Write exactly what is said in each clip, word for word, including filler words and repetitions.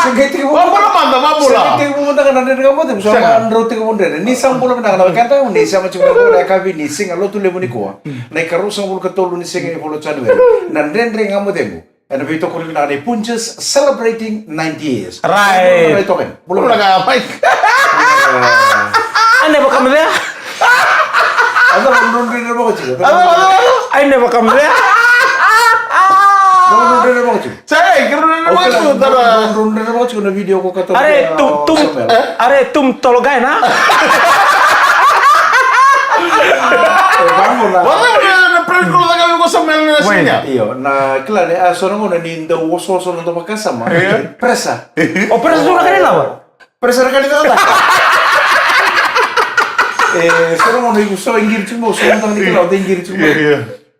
Sa qai tekivu. Vabula mada, vabula. Sa qai tekivu mada ga na Dredre Ga Mo Cegu, sa Sega. Drau tekivu Dredre. Ni sa bula vinaka na wekada, ni sa mati bula na yakavi ni siga Lotulevu nikua. Na ikaruasagavulu ka tolu ni siga ni vula o January. Na Dredre Ga Mo Cegu. Ena veitokoni vinaka nei Punjas celebrating ninety years. Right. Bula vinaka, Mike. I never come there. Ada, ada, ada, ada. I never come there. Sa, e, kira na matu, tara. Are, tum, tum, are, tum tolo gai na. Vamos lá. Vamos lá, na prank call lako vei ko Samuel na siga. Io, na kila ni, a, so na gauna ni dau osooso na dau vakasama. Pressure. O pressure tu na kari lava. Pressure na kari lava. E, so na gauna iko so ingiri tu mo, so na gauna ni kila, o de ingiri tu mo.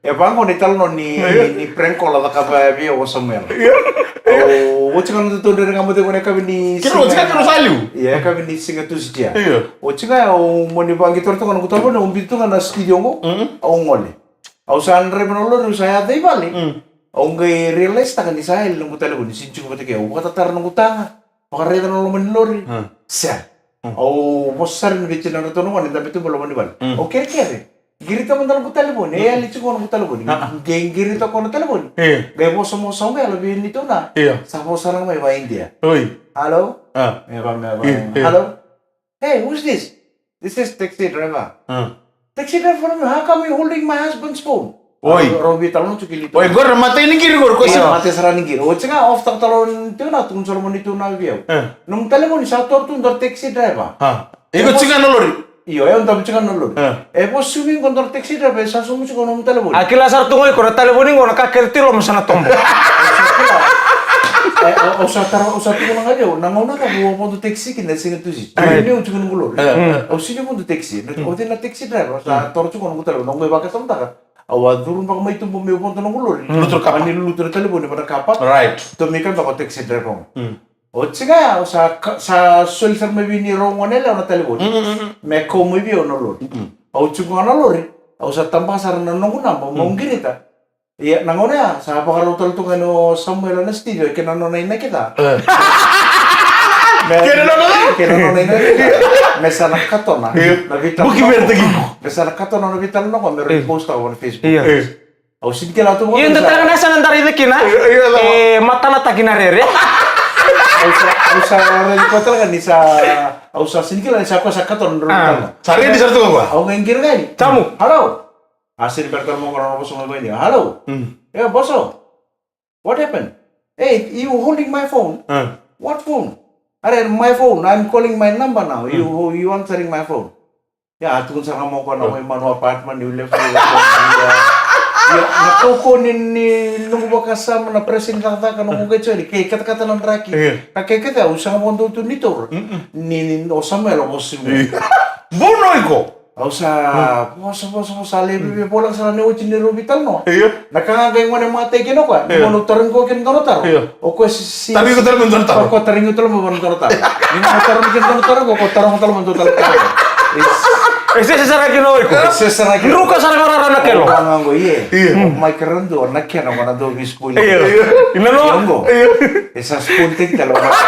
E vaqo na italanoa ni, ni prank call a cakava vei au o Samuel. O, oti ga na nodatou Dredre Ga Mo Cegu na yakavi ni siga. Kiro, oti ga kiro sa liu. Ia, yakavi ni siga Tusidia. Oti ga au mani vaqitora toka na noqu talevoni, au biuta toka na studio qo. Au gole. Au sa draiva na lori, au sa yaco i vale. Au qai realisetaka ni sa yali na noqu talevoni, sega ni tiko vata kei au. Au vakatatara na noqu taga. Vakaraica na loma ni lori. Sega. Au vosa sara yani vei tinadratou na gone, dabe tu e loma ni vale. Au kerekere. Qirita mada na noqu talevoni, e yali tiko na noqu talevoni. Qai qirita koya na talevoni. Qai vosa, vosa au qai yala vei neitou na. Sa vosa sara ga mai vaka-India. Oi. Hello? E va, me va. Hello? Hey, who's this? This is taxi driver. Taxi driver, how come you holding my husband's phone? Oi. Rau veitalanoa tu kei neitou. Oi, qori na matai ni qiri qori, ko sa. Matai sara ni qiri. Oti ga off taka tale o neitou na, tukuna sara mai o neitou na vei au. Nomu talevoni sa toro tu dua na taxi driver. Iko tiko ga na lori. Io, e, au dabe tiko ga na lori. E vosa vei iko dua na taxi driver, e sa sauma tiko nomu talevoni. A kila sara tu ga o iko na talevoni qo na ka kece tu i loma sa na tobo. E, au, au sa tara, au sa tukuna ga vei au, na gauna cava au vodo taxi kina e Siga Tusi. Niu tiko noqu lori. Au sega ni vodo taxi. O cei na taxi driver, sa toro tiko noqu talevoni, noqu mai vakasama taka. Au a curu beka mai tuba meu vodo noqu lori. Lutu na kapa. Mani lutu na talevoni, vaka na kapa. Right. Tomika beka o taxi driver. Oti ga, au sa ka-, sa soli sara mai vei neirau gone yalewa na talevoni. Me kau mai vei au na lori. Au tiko ga na lori, au sa tabaka sara na noqu naba, meu qirita. Ia, na gauna ya, sa vakarau tale tu ga yani o Samuela na studio, kei na nona inaki ca. Kei na nona ca? Kei na nona inaki ca. Me sa na katona. Io. Na veitalanoa. Buki vei ira taki iko. Me sa na katona na veitalanoa, me ra post-taka vua na Facebook. Io. Au sega ni kila tu. Io, da tara ga na yasana da raica kina. Io, io, io. E, matanataki na rere. Au sa, au sa raica koya tale ga ni sa, au sa sega ni kila ni sa koya sa katona na veitalanoa. Sa redi sara tu ga koya. Au qai qiri ga yani. Tamu. Hello. A sega ni bera tale mai o koya na vosa mai vei au. Hello. Yeah, boso. What happened? Hey, you holding my phone? What phone? Are, my phone. I'm calling my number now. You, you answering my phone. Ia, a tukuna sara ga mai o koya na Waimanu apartment, you left me. Ia, na kaukaua ni, ni noqu vakasama, na pressure ni cakacaka, noqu qai joli, kei katakata na draki. Ka kei kece au sega vakadua tu ni taura. Ni, ni o Samuela vosa mai. Vuno iko. Au sa vosa, vosa, vosa, levu vei, voleka sara ni oti ni rau veitalanoa. Io. Na ka ga qai gone matai kina o koya, ni gone au tarogi koya kina dua na taro. Io. O koya si, si, tarogi koya tale mai dua na taro. O koya tarogi koya tale mai dua na taro. Ni gone au tarogi kina dua na taro, o koya taroga tale mai dua na taro. E sese sara kina o iko. E sese sara kina. Druka sara ga rara na kelo. O koya ga qo, ie. Io. O Mike Radu, o na kena, o na dau veispoil. Io. Io. Ina no? Io, qo. Io. E sa spoon-taki tale o Mike.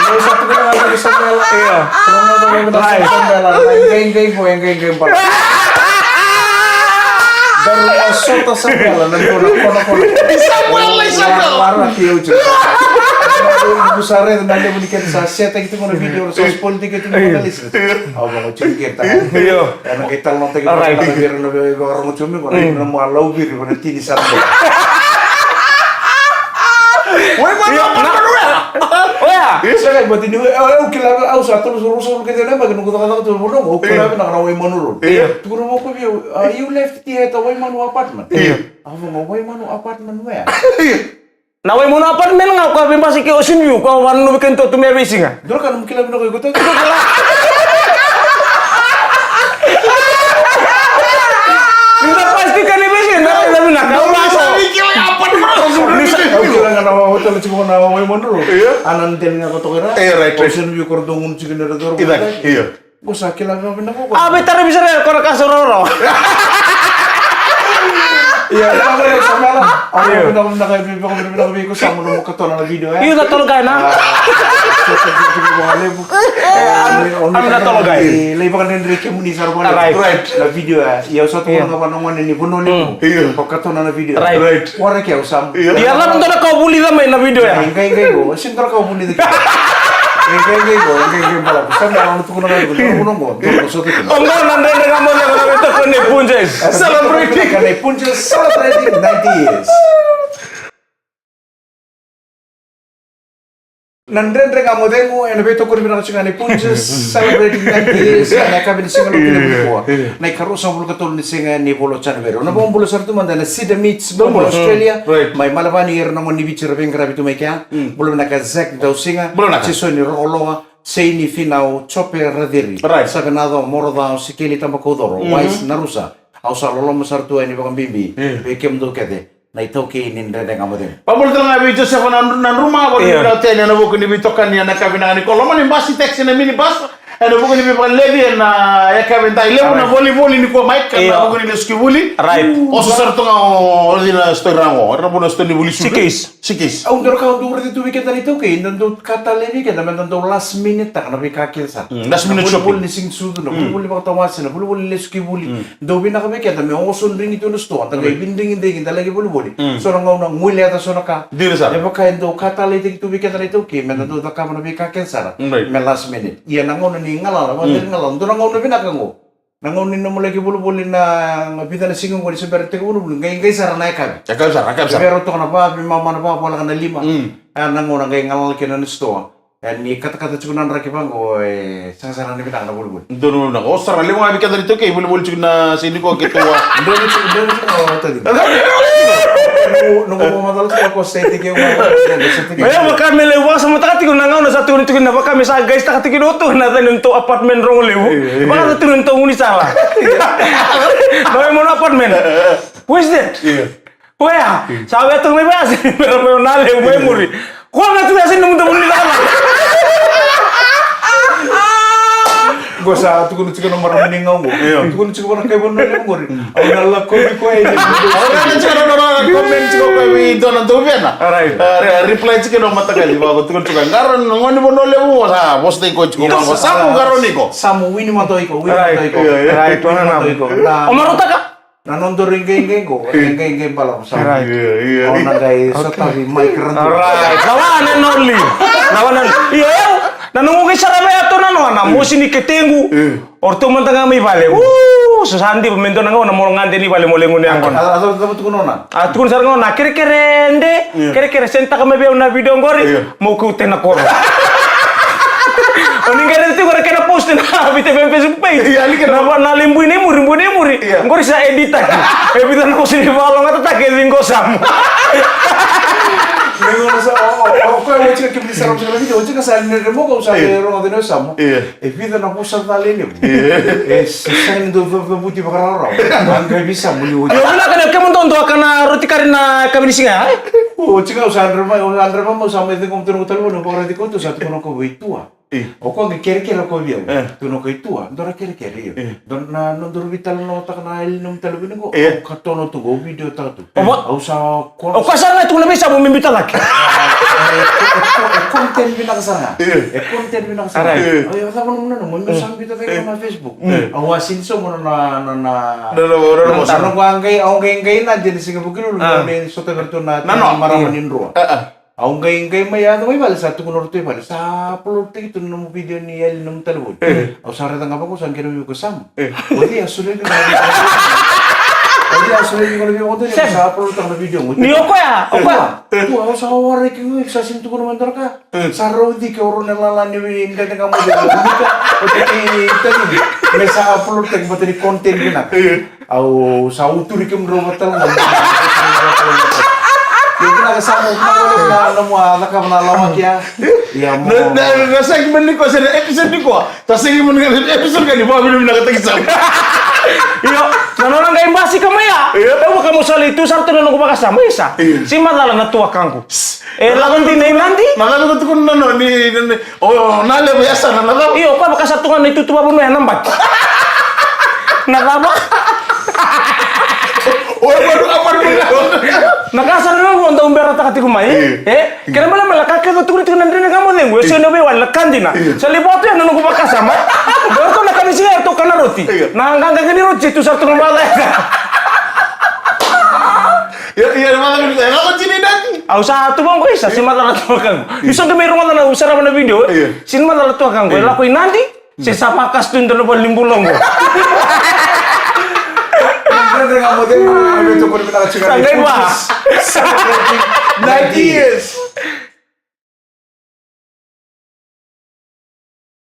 Io, sa tukuna ga vei Samuela. Io. Tukuna ga vei Samuela. Right. Na qai, qai, qo, e qai, qai, bala. Daru na sota Samuela, na dua na kona, kona. Samuela, Samuela. Lara ki au tu. Au sa raica na levu ni kena sa set-taki tu na video, sa spoil-taki tu na listeners. Au vaka tu keta. Io. Ena qai talanoataki vaka na vei ira na veivakarorogo tu mai qo, na ira na mua lauviri vaka na tini sara qo. Oi, mano, mano, mano, oya. Oya. Sa qai bati ni, au, au kila, au sa tolu, tolu, tolu, kece na yabaki noqu cakacaka tu vanua qo, au kila vinaka na Waimanu Road. Io. Tukuna mai o koya vei au, uh, you left here at the Waimanu apartment. Io. Au vaka, Waimanu apartment where? Io. Na Waimanu apartment ga o koya veibasai kei Ocean View, o koya vanunuvi keitou tu mai veisiga. Dua na ka nomu kila vinaka o iko tu. Ni da pasi tu kei na veisiga, da raica vinaka. Au sa ni kila apartment. Ni sa kila ga na hotel tiko na Waimanu. Io. Ana deli ga ko toka ira. Io, right, right. Ocean View ko ra dau gunu tiko ni ra doro. Io. Qo sa kila vinaka o koya. A veitaravi sara o koya na ka sa rawarawa. Io, io, io, sa mala. Io. Au vinaka, vinaka, vinaka, vinaka vei iko Samu, nomu katona na video, e? Io, na tall guy, na? Ah, so, so, so, so, so, levu. Eh, I'm, I'm not tall guy. Lai vakadredre kemuni sara vale. Right. Right. Na video, e. Ia, au sa tukuna vua na gone ni Vanua Levu. Mm. Io. Ko katona na video. Right. Right. Waraki au Samu. Io. Ia, na dua na ka o vulica mai na video, e. Qai, qai, qai, qai, qai, balavu. Sa mea au na tukuna ga, tukuna, tukuna, tukuna, tukuna, tukuna, tukuna. Oqo na Dredre Ga Mo Cegu ena veitokoni nei Punjas. Celebrating. Nei Punjas celebrating ninety years. Na Dredre Ga Mo Cegu ena veitokoni vinaka tiko ga nei Punjas celebrating ninety years. Na yakavi ni siga Lotu nikua. Na ikaruasagavulu ka tolu ni siga ni vula o January. Au na vakabula sara tu mada na Cedar Meats, Melbourne, Australia. Right. Mai Malevani, ira na gone ni Viti era veiqaravi tu mai kea. Mm. Bula vinaka Zack Dausiga. Bula vinaka. Jisoni Rokoloa, Seini Finau, Jope Raciri. Right. Savenaco Moroca, Sikeli Tabakaucoro, mhm, Wise Narusa. Au sa loloma sara tu yani vakabibi. Mm. Vei kemudou kece na iTaukei ni Dredre Ga Mo Cegu. Vakabula tale ga vei Josefa na, na druma, voli, io, na teni ena vuku ni veitokani ena yakavi vinaka nikua. Loma ni basi, taxi, na minibus. Ena vuku ni veivakaleci ena yakavi dai levu, io, na volivoli nikua, Mike, io, ena vuku ni lesu ki vuli. Right. Oso sara tu ga o, o cei na sitoa ra qo? Era na vuna sitoa ni vuli sucu. Sikis. Sikis. Au dua na ka au dau raica tu vei keda na iTaukei, da dau ka talei vei keda me da dau last minute taka na veika kece sara. Mm, last minute shopping. Na volivoli ni siga ni sucu, na, mm, volivoli ni vakatawase, na volivoli ni lesu ki vuli. Mm. Dau vinaka vei keda me oso drigi tu na sitoa, da qai, right, vidrigidrigi, da laki volivoli. Mm. So na gauna guileca so na ka. Dina sara. E vaka e dau ka taleitaki tu vei keda na iTaukei me da dau cakava na veika kece sara. Right. Me last minute. Ia na gauna ni galala, mm, vakacegu ni galala, dua na gauna vinaka qo. Na gauna ni nomu laki volivoli na vica na siga qo ni se bera ni tekivu na vuli, qai, qai sara na yakavi. Yakavi sara, yakavi sara. Bera toka na va, veimama na va, voleka na lima. Mm. A, na gauna qai galala kina na sitoa. E, ni katakata tiko na draki vaqo, e, sega sara ni vinaka na volivoli. Donu na, o sara, levu ga vei keda na iTaukei volivoli tiko na siga nikua keitou a. Donu tiko, donu tiko, o, tadi. Noqu, noqu vakamacala tiko ko state ke, o, state ke. Ia, vaka me lai vakasamataka tiko na gauna sa tukuni tiko na vaka me sa qaisitaka tiko na, tu na cani nodatou apartment rogo levu. Io, io. Vaka sa tukuni nodatou gaunisala. Na mai mo na apartment. Where's that? Io. Koya, sa via tu mai vaya, se ni mera mai o na levu mai muri. Koya ga tu ya se ni muta muri lala. Qo sa tukuna tiko na marama ni gau qo. Io. Tukuna tiko vua na kai Vanua Levu qori. Au na lakovi koya. Au na tiko na, na, na comment tiko koya vei dua na dauvena. Alright. A, re-, reply tiko na mataqali, vaka tukuna tiko, qarauni na gone ni Vanua Levu, sa vosa tiko tiko. Io, sa, sa, Samu, qarauni iko. Samu, wini mada o iko, wini mada o iko. Alright. Io, io. Alright, wini mada o iko. Na. O marautaka? Na nodaru iqaiqai qo, e qaiqai balavu sara. Right. Io, io. Au na qai sotavi Mike Radua. Right. Na one and only. Na one and only. Io, io. Na noqu qai sara vei ratou na nona, mosi ni ketequ. Io. O ratou mada ga mai vale. Uu, so sa diva me dua na gauna mo gade ni vale mo lequ ni yaqona. A, a, a, a, tukuna nona. A, tukuna sara ga nona, kerekere de, io, kerekere, senditaka mai vei au na video qori, io, mo kau tena koro. O ni qai raica tiko na kena post na Viti F M Facebook page. Io, alika na. Na va, na lai bui na imuri, bui na imuri. Io. Qori sa edit taki. E vica na vosa ni vakalougatataki e ciqo Samu. Ni gauna sa, o, o, o, koya oti ga kemuni sa rogoca na video, oti ga sa ni remo ko sa, io, rogoca na Samu. Io. E vica na vosa cala e levu. Io. E se sega ni dau cavuti vakarawarawa. A qai vei Samu ni oti. Io, vinaka ni kemudou dua ka na roti kari na yakavi ni siga, e? Oti ga au sa dreva, au sa dreva mai, au sa mai ciqoma tu na noqu talevoni, au vakaraici koya tu sa tukuna o koya vei Tua. E. O koya qai kerekere o koya vei au. E. Tukuna o koya, Tua, dua na kerekere, io. E. Dua na, na nodaru veitalanoataka na yali ni nomu talevoni qo. E. Au katona tu qo, au video taka tu. Au sa, o koya sara ga e tukuna vei Samu me biuta cake. E, e, e content vinaka sara ga. E. E content vinaka sara ga. Alright. E. Au, ia, cava nomu nanuma, meu sa biuta cake ena Facebook. E. Au a sini sauma na, na, na, na, na, na, na, au qai, au qai, qai na dina siga Vukelulu, ah, au qai sota vei ratou na, na, na marama ni Drua. Ah, ah. Au qai, qai mai yaco mai vale, sa tukuna o ratou i vale, sa upload taki tu na nomu video ni yali na nomu talevoni. Eh. Au sa raica ga vaqo, sa qai na vei iko Samu. Eh. O cei a solia vei iko na video? O cei a solia vei iko na video? Sa upload taka na video qo. Ni o koya, o koya. Eh. Au sa waraki qo, sa sini tukuna mai dua na ka. Eh. Sa rauci ke o rau na lala ni vei dede ga mo dede ga. O tei tani. Me sa upload taki vata ni content vinaka. Eh. Au sa uturi kemudrau vata tale ga. Io, vinaka Samu, vinaka na nomu a cakava na lawaki ya. Ia mo. Na, na, na segment nikua, se na episode nikua. Sa segment nikua, episode ga ni vakavinavinakataki Samu. Io, na nona qai basika mai ya. Io. Au vaka mo sa lai tu sara tu na noqu vakasama, isa. Io. Se macala na tuakaqu. E lako dina i Nadi. Na cava ko tukuna na nona ni, ni, ni, o, na levu yasana, na cava? Io, koya vaka sa tu ga na itutu vavanua ya na baki. Na cava? Oi, oi, oi, oi, oi. Na ka sara ga qo dau berataka tiko mai. Io. E? Kena ibalebale na ka kece tukuni tiko na Dredre Ga Mo Cegu, e sega ni veiwali na ka dina. Io. Sa lai vatu ya na noqu vakasama. Dau ratou na ka ni siga eratou kana roti. Io. Na qaqaqa ni roti tu sara tu na maca ya. Io, io, na maca ni, e lako tini dati. Au sa tu vaqo, isa, si macala tu vaqo. Io. Isa qai mai rogoca na, au sarava na video, e? Io. Si macala tu vaqo, e lako i Nadi. Se sa vakasutuni dua na valenibula qo. Dredre Ga Mo Cegu, e veitokoni vinaka tiko ga na Punjas. Sa qai va. Celebrating ninety years.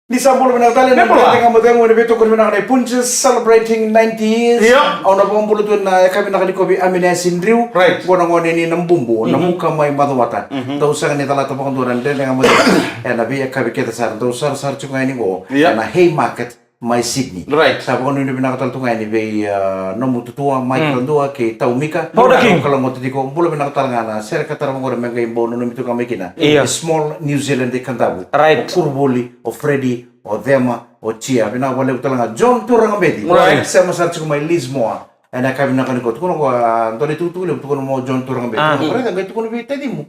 Ni sa bula vinaka tale na Dredre Ga Mo Cegu, e veitokoni vinaka na Punjas, celebrating ninety years. Io. Au na vakabula tu ena yakavi vinaka nikua vei Amina Yasidriu. Right. Qo na gone ni Nabubu, na muka mai Macuata. Mhm. Tou sega ni calata vakadua na Dredre Ga Mo Cegu ena veiyakavi kece sara. Dou sarasara tiko ga yani qo ena Haymarket mai Sydney. Right. Sa vakanuinui vinaka tale tu ga yani vei, ah, nomu tutua, Mike Ladua kei Tau Mika. King. Kalougata tiko, bula vinaka tale ga na sere ka tarava qori me qai bau nanumi tu ga mai kina. Io. E Small New Zealand e Kadavu. Right. O Kuruvuli, o Freddy, o Cema, o Tia. Vinaka vakalevu tale ga John Turagabeci. Right. Sema sara tiko mai Lismore. Ena yakavi vinaka nikua, tukuna qo, ah, dua na itukutuku levu, tukuna mo John Turagabeci. Ah. Tukuna qo, raica, qai tukuna vei tacimu.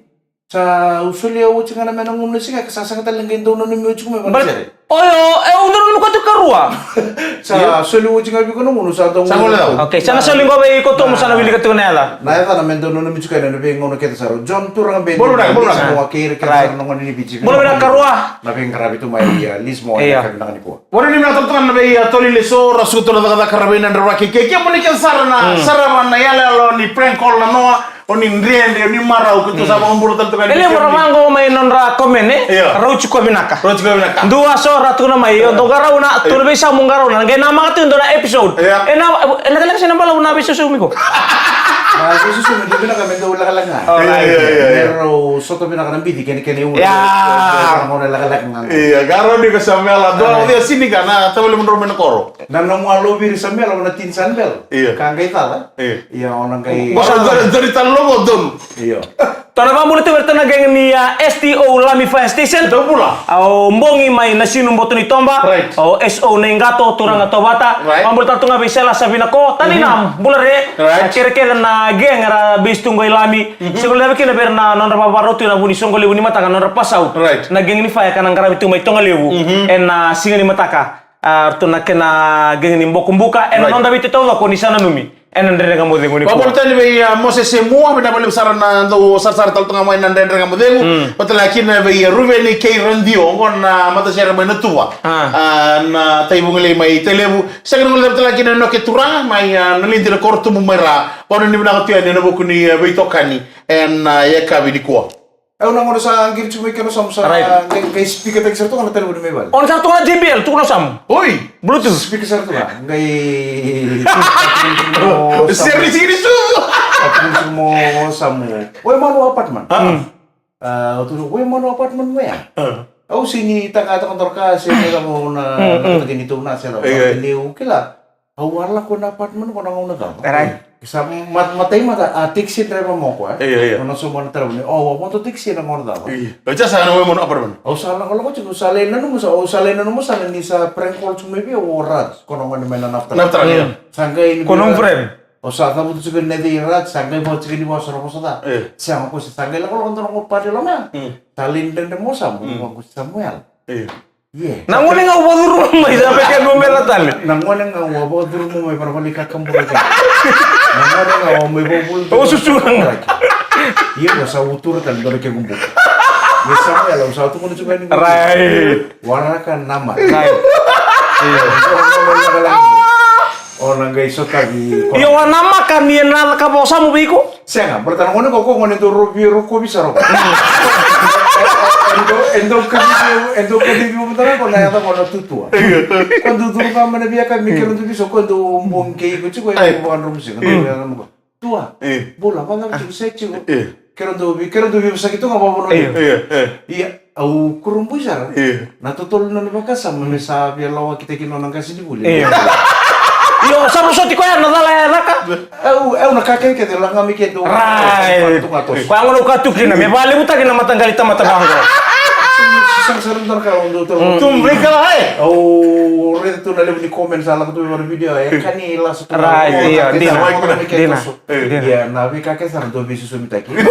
Sa u solia oti ga na me na gunu na siga, ka sa sega tale ni qai dau nanumi oti ko me vaka sere. Oi, o, e, au dau nanumi koto karua. Sa soli oti ga vei iko na gunu, sa dau gunu. Okay, sa na soli qo vei iko tu mo sa na wilika tu na yaca. Na yaca na me dau nanumi oti ko ena veigauna kece sara. John Turagabeci. Bula vinaka, bula vinaka. Lismore kei ira kece sara na gone ni Viti. Bula vinaka karua. Na veiqaravi tu mai, ah, Lismore, io, na yakavi vinaka nikua. Warai ni vinaka tale tu ga na vei, ah, toli lesu, ra suka tu na cakacaka, ra veinadra, ra kekeke, kemuni kece sara na sarava na iyaloyalo ni prank call na noa, o ni dredre, o ni marau, keitou sa vakabula tale tu ga. E levu ra vaqo mai nodra comment, e? Io. Rauti koya vinaka. Rauti koya vinaka. Dua so ra tukuna mai, io, dou qarauna, tukuna vei Samu qarauna, qai namaka tu dua na episode. Io. E na, e lekaleka se na balavu na veisausaumi qo. Na veisausaumi, dou vinaka me dou lekaleka ga. Alright. Io, io, io, io. Me rau sota vinaka na bici, kena, kena iula. Io. Io, qarauni ko Samuela, dua, io, sinika, na tavale mudrou mai na koro. Na nomu a loviri Samuela, o na tini Samuela. Io. Ka qai cala. Io. Io, o na qai. Dua, dua, dua ni talo lovo, donu. Io. Tou na vakabula tu vei iratou na gang ni, ah, S T O Lami Fire Station. Tou bula. Au bogi mai Nasinu, Boto ni Toba. Right. Au S O Naiqato, turaga Tovata. Right. Vakabula tale tu ga vei Sela Savina ko. Tani na bula re. Right. Kere kece na gang era base tu qo i Lami. Mhm. Sega ni levu kina vei ira na nodra vavarau tu ena vu ni soqo levu ni mataka na nodra pass out. Right. Na gang ni fire ka na qaravi tu mai Togalevu. Mhm. Ena siga ni mataka. A, ratou na kena gang ni bokobuka. Ena noda Viti taucoko ni sa nanumi. Ena Dredre Ga Mo Cegu nikua. Vakabula tale vei, ah, Moses Semua, vinaka vakalevu sara na dau sarasara tale tu ga mai na Dredre Ga Mo Cegu. Mm. Vata tale kina vei, ah, Ruveni kei Radio, oqo na matasere mai Natuva. Ah. Ah, na tai Vugalei mai Tailevu. Sega ni guilecavi tale ga kina Enoke Turaga mai, ah, Nalidi, na koro tubu mai Ra. Vakanuinui vinaka tu yani ena vuku ni, ah, veitokani ena, ah, yakavi nikua. Au na gauna sa qiri tiko mai kena samu sa, right, qai, qai speaker taki sara toka na talevoni mai vale. O na sara toka na J B L, tukuna o Samu. Oi! Bluetooth. Speaker sara toka. Qai. Seri, seri, su. Tukuna tiko mo Samu. Waimanu apartment. Ah. Mm. Ah, au tukuna, Waimanu apartment mo ya? Ah. Au sega ni tagata ko Dorka, se ni lako na, mm, na, mm, tagata ni tou na, se na, eh, eh, liu, kila. Au a lako na apartment ko na gauna cava? Right. Sa ma-, matai mata a taxi driver mo ko, e? Io, io. Ko na so mo na tara ni, o, au a vodo taxi na gauna cava? Io. Au sa na Waimanu apartment. Au sa lako lako tiko, sa lai nanuma sa, au sa lai nanuma sa ni sa prank call tiko mai vei au o Raj, ko na gone mai na Nafta. Nafta, io. Mm. Sa qai ni ko na friend. Au sa cavuta tiko na cei Raj, sa qai vaka tiko ni vosa na vosa ca. Io. Sa qai ko sa qai lako lako dua na gauna padi loma. Mm. Sa lai dredre mo sa mo, mm, ko Samuel. Io. Ie. Na gone ga au vakacuruma mai, sa veke meu mela tale. Na gone ga au vakacuruma mai, varavalai kakabura kina. Na gone ga au mai vakavula. Au susu ga. Ia, au sa utura tale dua na kequ buka. Ia Samuel, au sa tukuna tiko ni. Rai. Waraka nama. Rai. Ia. O na qai sotavi. Io, wa namaka ni na cakava o Samu vei iko. Sega, baleta na gone ko, ko gone dau rovi rokovi sara ko. E dau, e dau kacivi, e dau kacivi au vata ko na yaca ko na tutua. Ko dau curu ga mai na veiyakavi me keirau dau veisau, ko dau bogi kei iko tiko, e dau vakadromusi, ko dau yaca mo ko. Tua, bula, vacava tiko, se tiko. Keirau dau vei, keirau dau veivosaki tu ga vakavanua. Ia, au kurabui sara. Ia. Na totolo ni nona vakasama me sa via lawakitaki nona qasenivuli. Ia. Io, sa vosoti koya na cala e caka. Au, au na kakai kece laga mai ke dou. Right. Koya gona au ka tu kina, me vakalevutaki na mataqali tamata vaqo. Sa, sa dua na ka au dau tau. Tum veikala, e? Au raica tu na levu ni comment sa lako tu mai vei na video, e kani lasu tu. Right, io, dina, dina. Ia, na veika kece sa na dau veisusumitaki. Era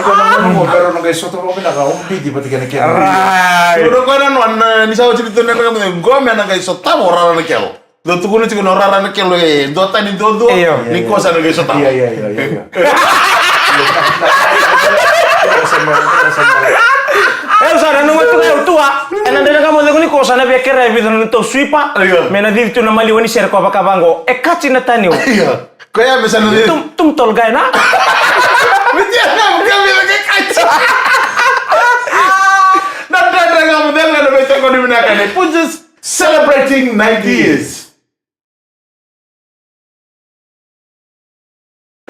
dau na gauna mo, pero na qai sota vakavinaka, au biuti vata kei na kena. Right. Dua na ka na noa, ni sa oti tu na ka mo, qo me na qai sota mo rara na kelo. Dou tukuna tiko na rara na kelo e duatani duadua. Io. Ni kosa na qai sota. Ia, ia, ia, ia, ia. E, sa nanuma tu ga au tua. E na dredre ga mo cegu ni kosa na via kerea e vica na tou sweeper. Io. Me na cici tu na maliwa ni sere ko vaka vaqo. E kati na tani o. Io. Koya me sa na cici. Tum, tum tall guy na. Vitia na, vitia na, vitia na, vitia na. Na dredre ga mo cegu na via teko ni vinaka ni. Punjas. Celebrating ninety years.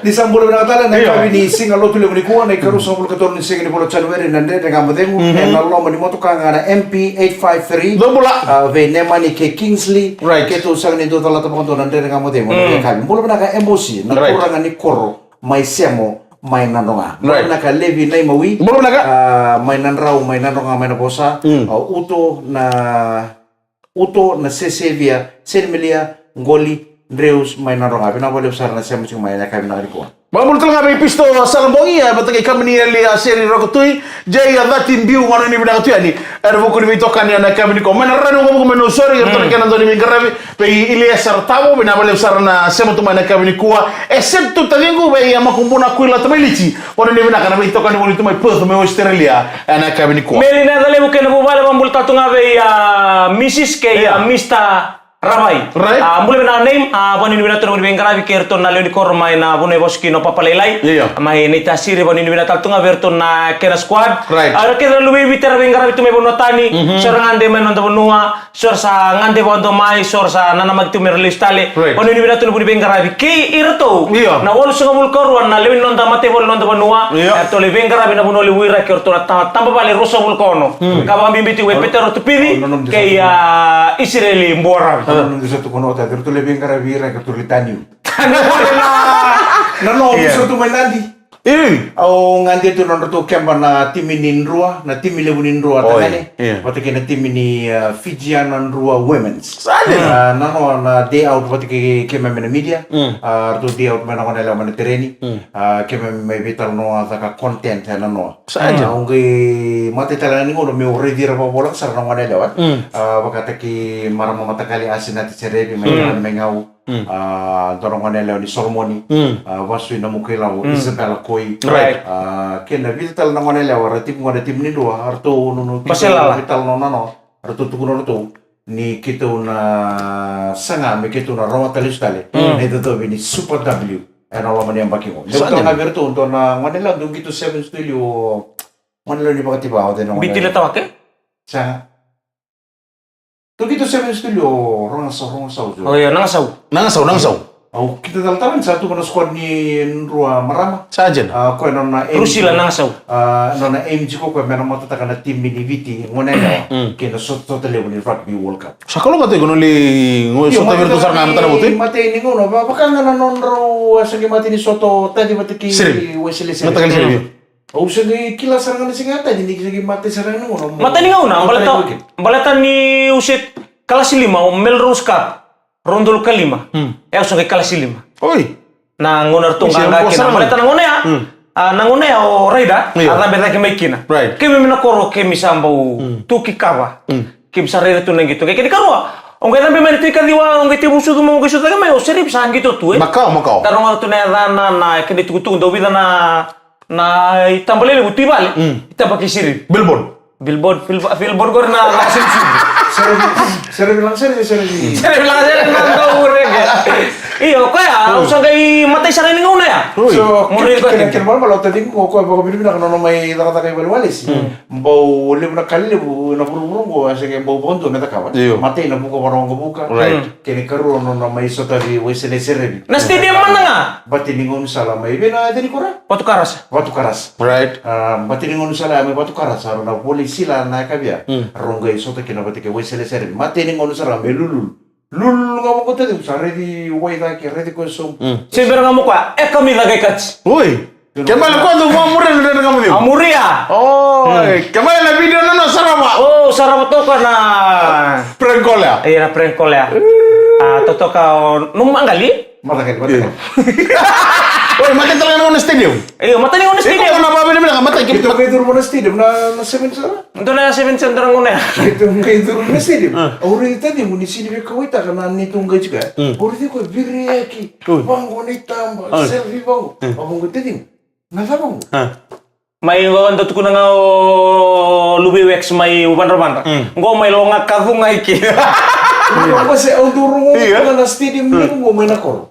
Ni sa bula vinaka tale na ikavi ni siga Lotulevu nikua, na ikaruasagavulu ka tolu ni siga ni vula o Janueri, na Dredre Ga Mo Cegu, ena loma ni motoka ga na M P eight five three. Dou bula. A, vei Nemani kei Kingsley. Right. Keitou sega ni dau calata vakadua na Dredre Ga Mo Cegu na ikavi. Bula vinaka Emosi, na turaga ni koro mai Semo, mai Nadroga. Bula vinaka Levi Naimawi. Bula vinaka. A, mai Nadrau, mai Nadroga, mai Navosa. A, Uto na Uto na Sesevia, Senimelia, Qoli, Dreus, mai Nadroga. Vinaka vakalevu sara na sema tiko mai na yakavi vinaka nikua. Vakabula tale ga vei Pisto Salabogi, e, vata kei Kamini Eli, a, Seri Rokotui, Jei, a, Cati Biu, gona ni vinaka tu yani. Era vuku ni veitokani ena yakavi nikua. Mai na rara ni waqavuka mai Nausori, eratou na kena dau ni veiqaravi, vei Iliesa Ratavo, vinaka vakalevu sara na sema tu mai na yakavi nikua. E set tu taciqu, vei, a, Makubuna Kuila Tamailiti. Gona ni vinaka na veitokani voli tu mai Perth, mai Australia, ena yakavi nikua. Meli na yaca levu kei na vuvale, vakabula tale tu ga vei, a, Missus kei, a, Mister Ravai. Right. A, bula vinaka Neim, a, vakanuinui vinaka tu na veiqaravi kei iratou na lewe ni koro mai na vanua e vosa kina o Papalailai. Io. Mai Naitasiri, vakanuinui vinaka tale tu ga vei iratou na kena squad. Right. A, ira kece na luve i Viti era veiqaravi tu mai vanua tani. So era gade mai na noda vanua. So era sa gade vakadua mai, so era sa nanamaki tu me ra lesu tale. Right. Vakanuinui vinaka tu na vu ni veiqaravi kei iratou. Io. Na walusagavulu ka rua na lewe ni noda mataivalu ni noda vanua. Io. Eratou lai veiqaravi na vanua levu ira kei ratou na ta-, tabavale ruasagavulu ka ono. Ka vakabibi tiko vei Petero Tupici kei, a, Isireli Buaravi. Ratou lai veiqaravi ira kei ratou lai taniu. Na noa, io, sa tu mai Nadi. Io. Au gade tu na nodratou keba na timi ni Drua, na timi levu ni Drua tagane. Io. Vata kei na timi ni, a, Fijiana Drua Women's. Sa dina. A, na noa na day out vata kei keimami na media. A, ratou day out mai na gone yalewa mai na tereni. A, keimami mai veitalanoa caka content ena noa. Sa dina. A, au qai matai tale ga ni gauna meu raici ira vakavoleka sara na gone yalewa. A, vakataki marama matakali Asinati Serevi mai Gau. A, dua na gone yalewa ni Solomoni, a, Vasui Namukailau, Isabella Koi. Right. A, kei na vica tale na gone yalewa era tiko qo na timi ni Drua, eratou nunu Baselala. Vica tale na nona, eratou tukuna ratou ni keitou na saga me keitou na rawata lesu tale na icocovi ni Super W ena loma ni yabaki qo. Levu tale ga vei iratou, dua na gone yalewa dau qito sevens tu i liu, o gone yalewa ni Vakativa, o cei na gone yalewa? Bitile Tawake? Saga. Dau qito sevens tu i liu o Rogasau, Rogasau. O io, Nagasau. Nagasau, Nagasau. Au qito talatala ni sa tu mai na squad ni Drua marama. Sa dina. A, koya nona aim. Rusila Nagasau. A, nona aim tiko koya me na matataka na timi ni Viti gone yalewa kei na sotasota levu ni Rugby World Cup. Sa kalougata iko na lai sota vei iratou sara ga e matana votu. Matai ni gauna, va-, vaka ga na nodrau, a, sa qai matai ni sota o Taci vata kei Waisele Sere. Matakali Sere, io. Au se qai kila sara ga na siga e Taci ni se qai matai sara ga na gauna. Matai ni gauna, baleta, baleta niu se kalasi lima, o Melrose Cup, rua na udolu ka lima. E au se qai kalasi lima. Oi. Na gauna ratou qaqa kina. Baleta na gauna ya, a, na gauna ya o Raida a cabe cake mai kina. Right. Keimami na koro keimami sa bau tu ki kava. Keimami sa raica tu na qito. Kei na ikarua, o qai cabe mai na tu i kaciwa, o qai tekivu sucu mai, o qai sucu cake mai, o Serif sa qito tu, e. Makawa, makawa. Da rogoca tu na yacana, na kena itukutuku, dau vica na, na itaba lelevu tu i vale. Itaba kei Serif. Billboard. Billboard, Billboard, Billboard qori na, na Serif. Serif, Serif, Serif, Serif. Serif, Serif, na dau ure ke. Io, koya, au sa qai matai sara ni gauna ya. Ui. So, kena, kena, kena malamala o Taci qo, koya vakavinavinaka nona mai cakacaka i valeniwalesi. Bau levu na ka levu na vuravura qo, a se qai bau vakadua me cakava. Io. Matai na vuka vakarogo vuka. Right. Kena ikarua nona mai sotavi Waisele Serevi. Na stadium mada ga. Bati ni gaunisala mai vei na cei ni koro? Vatukarasa. Vatukarasa. Right. A, bati ni gaunisala mai Vatukarasa, rau na voli sila na yakavi ya. Rau qai sota kina vata kei Waisele Serevi. Matai ni gaunisala mai Lululu. Lululu ga mo koto tiko, sa raici wai cake, raici koya sobu. Se bera ga mo koya, e kamica qai kati. Oi. Kemale, ko dou vakamuria na Dredre Ga Mo Cegu? A muria. O, kemale na video na no sarava. O, sarava toka na prank call ya. Ia, na prank call ya. A, totoka o, no magali. Matakali, matakali. Oi, mata tale na gauna stadium. Io, mata ni gauna stadium. Iko na vavinavinaka, mata ki. Ito kai duru na stadium na, na seven sara. Dua na seven cent na gauna ya. Ito kai duru na stadium. Au raici taciqu ni sini veikauwaitaka na neitou qai tiko ya. Au raici koya viriaki. Vaqo na itaba, selfie vaqo. Au vaqo taciqu. Na cava qo? Mai qo dau tukuna ga o Luvi Wax mai Vadravadra. Qo mai Loga Kacuga i ke. Qo se au dau rogo ga na stadium ni qo mai na koro.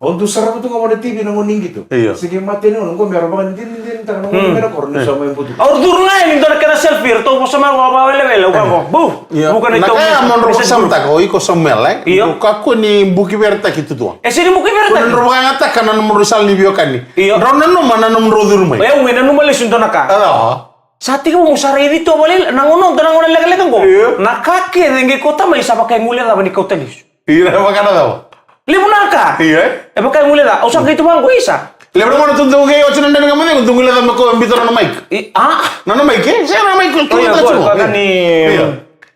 Au dau sarava tu ga vua na T V na gauna ni qito. Io. Se qai mate ni gauna qo me ra vakadinadinataka na gauna mai na koro ni sa mai butu. Au curu ga yani dua na kena selfie, ratou vosa mai vaka vakawelewele, au vaqo. Bu. Io. Vuka na iTaukei. Na ka ya mo drau vosa samataka, o iko Samuela, e? Io. Iko kakua ni buki veretaki tutua. E sega ni buki veretaki. Ko ni drau vakayagataka na nomudrau sala ni veiwekani. Io. Drau nanuma na nomudrau curu mai. E, au mai nanuma lesu dua na ka. Io. Sa tekivu mo sa raici tu vale na gauna, dua na gauna lekaleka qo. Io. Na ka kece qai kauta mai sa vaka e guilecava ni kauta lesu. Ira vaka na cava? Levu na ka. Io, e? E vaka e guilecava. Au sa qai tu vaqo isa. Levu na gauna tu dau qai oti na Dredre Ga Mo Cegu, dau guilecava me ko biuta na nona mic. I, a? Na nona mic, e? Sega na mic, ko biuta tu. Io.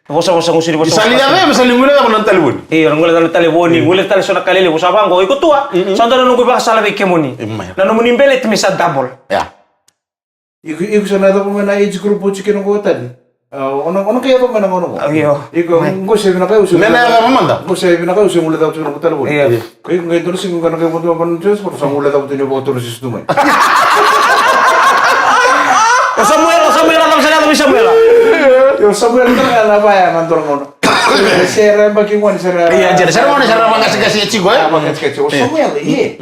Vosavosa gusiri vosa. Sa liga vei, sa liga guilecava na talevoni. Io, guilecava na talevoni, guilecava tale so na ka lelevu, sa vaqo, iko tua. Sa dua na noqu ivakasala vei kemuni. Na nomuni beleti me sa double. Ia. Iko, iko sa na yacova mai na age group oti kina qo tani. A, o na, o na qai yacova mai na gauna qo. Io. Iko, qo se vinaka au se. Me na yacova mada. Qo se vinaka au se guilecava tu na noqu talevoni. Io. Ko iko qai dua na siga qo na qai vodo mai na Jones, ko sa guilecava tu ni vakatoro sisi tu mai. O Samuela, o Samuela, o Samuela, o Samuela. Io, Samuela, na vaya na dua na gauna. Se ra yabaki gone, se ra. Io, se ra gone, se ra vakasikasia tiko, e? Vakasikasia. O Samuela, ie.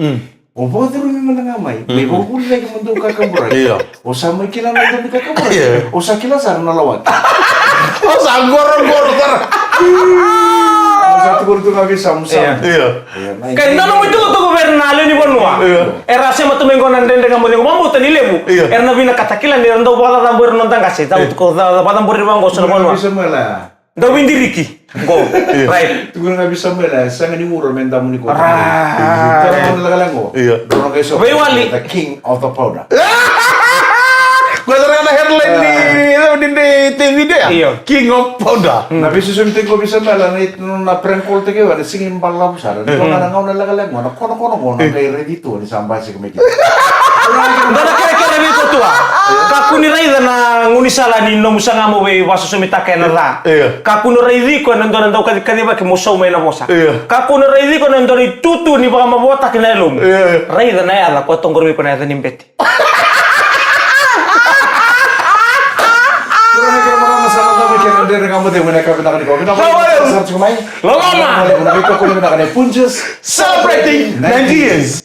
O vakacurumi mada ga mai, mai vakavulici mo dou kakaburaki. Io. O sa mai kila na dou ni kakaburaki. Io. O sa kila sara na lawaki. O sa qoroqoro sara. O sa tukuna tu ga vei Samu, Samu. Io. Io, mai. Kai dua na nomu itukutuku vei ira na lewe ni vanua. Io. Era sema tu mai qo na Dredre Ga Mo Cegu, vakabauta ni levu. Io. Era na vinakata kila ni era dau vakacacabori ira na noda qase. Dau tuku ca-, vakacabori vaqo so na vanua. Tukuna vei Samuela. Dau veidiriki. Qo. Io. Right. Tukuna ga vei Samuela, sega ni gura me damu ni kota. Right. Tara mo na lakalaka qo. Io. Dua na qai so. Veiwali. The king of the powder. Qo dua na headline ni, ni, ni, ni, ni video ya. Io. King of powder. Na veisosomitaki qo vei Samuela, na, na prank call taki vua, na sega ni balavu sara. Ni qo na gauna lakalaka qo, na kono kono qo, na qai raici tu, ni sa basika mai kina. Dua na kerekere vei iko tua. Kakua ni raica na gaunisala ni nomu saga mo veivakasosomitaka ena ca. Io. Kakua ni raici iko ena dua na daukacikacivaki mo sauma ena vosa. Io. Kakua ni raici iko ena dua na itutu ni vakamavoataki na yalomu. Io. Raica na yaca ko a toqori vei iko na yaca ni bete. Turaga kei na marama, sa na cava kei na Dredre Ga Mo Cegu ena yakavi vinaka nikua. Vinaka vakalevu. Sa tiko mai. Loloma. Vinaka vakalevu na veitokoni vinaka nei Punjas. Celebrating ninety years.